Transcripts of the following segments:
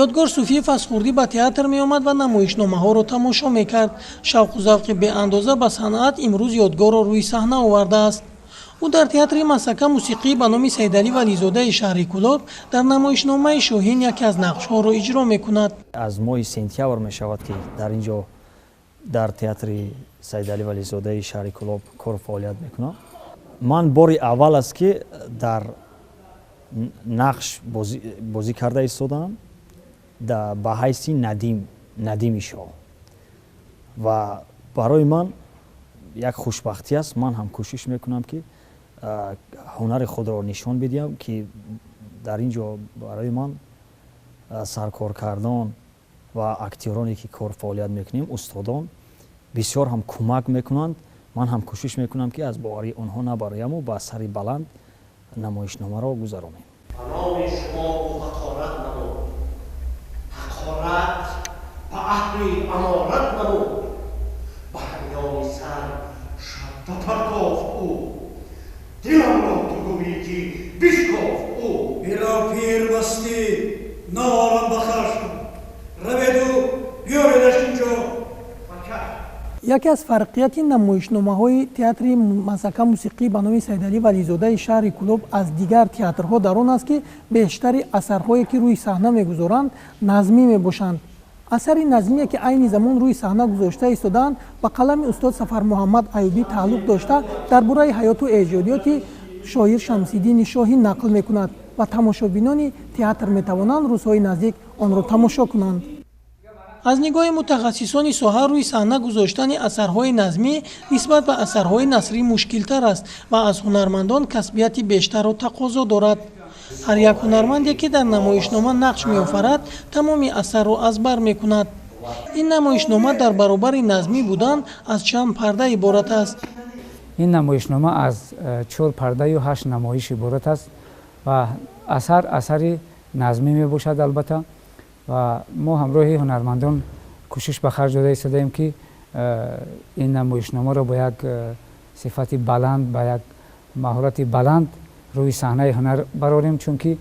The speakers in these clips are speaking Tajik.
Ёдгор Суфиев аз хурдӣ ба театр меомад ва намоишномаҳоро тамошо мекард. Шавқу завқи беандоза ба санъат имрӯз Ёдгорро рӯи саҳна овардааст. Ӯ дар театри Мазҳака мусиқӣ ба номи Сайдалӣ Вализодаи шаҳри Кӯлоб дар намоишномаи Шоҳин яке аз нақшҳоро иҷро мекунад. Аз моҳи сентябр мешавад, ки дар ин ҷо дар театри Сайдалӣ Вализодаи шаҳри Кӯлоб кору фаъолият мекунам. Ман бори аввал аст, ки дар нақш бозӣ карда истодаам ба ҳайси Надим, Надими шоҳ, ва барои ман як хушбахтӣ аст. Ман ҳам кӯшиш мекунам, ки ҳунари худро нишон бидиҳам, ки дар ин ҷо барои ман саркоркардон ва актёроне, ки кор фаъолият мекунем, устодон бисёр ҳам кӯмак мекунанд. Ман ҳам кӯшиш мекунам, ки аз боварии онҳо набарояму ба сари баланд намоишномаро гузаронем. Ба номи шумо ӯ ҳақорат намуд, ҳақорат ба аҳли аморат намуд, ба ҳамёни сар шабта партофт ӯ, дилам ту гӯӣ, ки бишкофт ӯ. Бира пир бастӣ, наорам ба хашм, раведу биёредаш инҷо. Яке аз фарқияти намоишномаҳои театри Мазҳака мусиқӣ ба номи Сайдалӣ Вализодаи шаҳри Кӯлоб аз дигар театрҳо дар он аст, ки бештари асарҳое, ки рӯи саҳна мегузоранд, назмӣ мебошанд. Асари назмие, ки айни замон рӯи саҳна гузошта истодаанд, ба қалами устод Сафармуҳаммад Аюбӣ тааллуқ дошта, дар бораи ҳаёту эҷодиёти шоир Шамсиддини Шоҳин нақл мекунад ва тамошобинони театр метавонанд рӯзҳои наздик онро тамошо кунанд. Аз нигоҳи мутахассисони соҳа, рӯи саҳна гузоштани асарҳои назмӣ нисбат ба асарҳои насрӣ мушкилтар аст ва аз ҳунармандон касбияти бештарро тақозо дорад. Ҳар як ҳунарманде, ки дар намоишнома нақш меофарад, тамоми асарро аз бар мекунад. Ин намоишнома дар баробари назмӣ будан аз чанд парда иборат аст. Ин намоишнома аз чор пардаю ҳашт намоиш иборат аст ва асар асари назмӣ мебошад, албатта. Ва мо ҳамроҳи ҳунармандон кӯшиш ба харҷ дода истодаем, ки ин намоишномаро бо як сифати баланд, ба як маҳорати баланд рӯи саҳнаи ҳунар барорем, чунки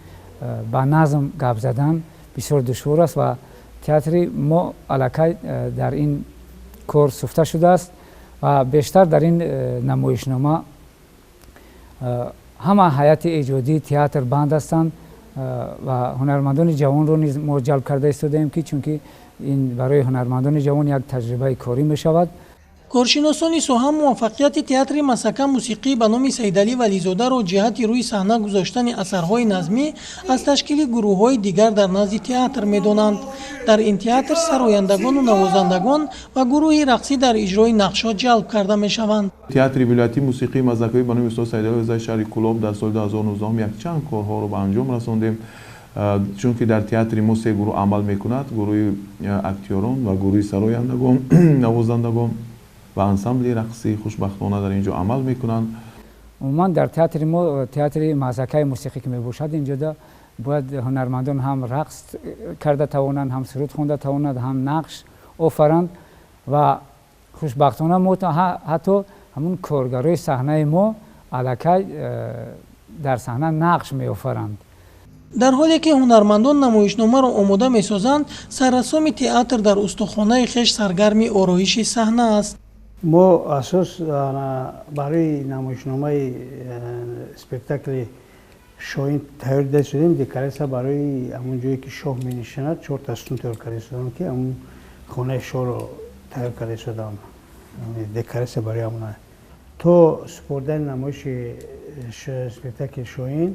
ба назм гап задан бисёр душвор аст ва театри мо аллакай дар ин кор суфта шудааст. Ва бештар дар ин намоишнома ҳама ҳайати эҷодии театр банд ҳастанд ва ҳунармандони ҷавонро низ мо ҷалб карда истодаем, ки чунки ин барои ҳунармандони ҷавон як таҷрибаи корӣ мешавад. Коршиносони соҳа муваффақияти театри Мазҳака мусиқӣ ба номи Сайдалӣ Вализодаро ҷиҳати рӯи саҳна гузоштани асарҳои назмӣ аз ташкили гурӯҳҳои дигар дар назди театр медонанд. Дар ин театр сарояндагону навозандагон ва гурӯҳи рақсӣ дар иҷрои нақшҳо ҷалб карда мешаванд. Театри вилоятии мусиқии мазҳакавӣ ба номи устод Сайдалӣ Вализодаи шаҳри Кӯлоб дар соли 2019 якчанд корҳоро ба анҷом расондем, чунки дар театри мо се гурӯҳ амал мекунад: гурӯҳи актёрон ва гурӯҳи сарояндагон, навозандагон ва ансамбли рақсӣ. Хушбахтона, дар ин ҷо амал мекунанд. Умуман, дар театри мо, театри Мазҳакаи мусиқӣ ки мебошад, инҷода бояд ҳунармандон ҳам рақс карда тавонанд, ҳам суруд хонда тавонанд, ҳам нақш офаранд. Ва хушбахтона, мо ҳатто ҳамун коргарои саҳнаи мо аллакай дар саҳна нақш меофаранд. Дар ҳоле ки ҳунармандон намоишномаро омода месозанд, саррассоми театр дар устохонаи хеш саргарми ороиши саҳна аст. Мо асос барои намоишномаи спектакли Шоҳин тайёр дида шудем. Декоратсия барои ҳамон ҷое, ки шоҳ менишинад, чорта сутун тайёр карда шудам, ки ҳамон хонаи шоҳро тайёр карда шудам. Декоратсия барои ҳамона то супордани намоиши спектакли Шоҳин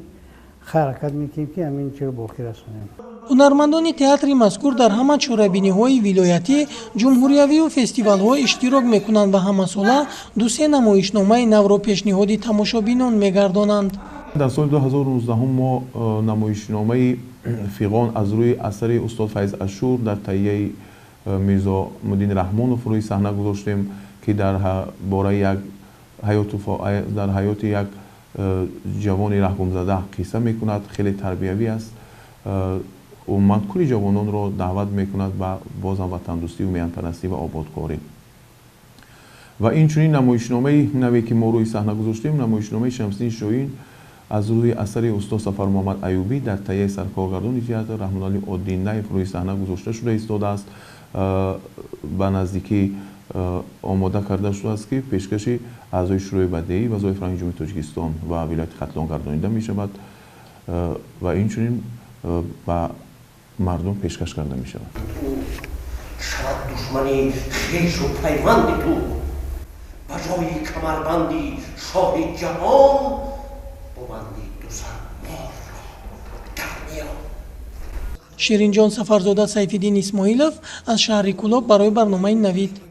ҳаракат мекунем, ки ҳамин чиро ба охир расонем. Ҳунармандони театри мазкур дар ҳама чорабиниҳои вилоятӣ, ҷумҳуриявию фестивалҳо иштирок мекунанд ва ҳамасола дусе намоишномаи навро пешниҳоди тамошобинон мегардонанд. Дар соли 2019 мо намоишномаи Фиғон аз рӯи асари устод Файз Ашур дар таҳияи Мирзомуддин Раҳмонов рӯи саҳна гузоштем, ки дар бораи як ҳаёту дар ҳаёти як ҷавони раҳгумзада қисса мекунад. Хеле тарбиявӣ аст, умуман кулли ҷавононро даъват мекунад ба бозам ватандӯстию меҳанпарастӣ ва ободкорӣ. Ва инчунин намоишномаи наве, ки мо рӯи саҳна гузоштем, намоишномаи Шамсиддини Шоҳин. Аз рӯи асари устод Сафармуҳаммад Аюбӣ дар таҳияи саркоргардони театр Раҳмоналӣ Одинаев рӯи саҳна гузошта шуда истодааст, ба наздикӣ омода карда шудааст, ки пешкаши аъзои Шӯрои бадеӣ Вазорати фарҳанги Ҷумҳурии Тоҷикистон ва вилояти Хатлон гардонида мешавад ва инчунин ба мардум пешкаш карда мешавад. Шавад душмани хешу пайванди ту, ба ҷои камарбанди шоҳи ҷаҳон бубанди дусар морро дар миён. Ширинҷон Сафарзода, Сайфиддин Исмоилов аз шаҳри Кӯлоб барои барномаи «Навид».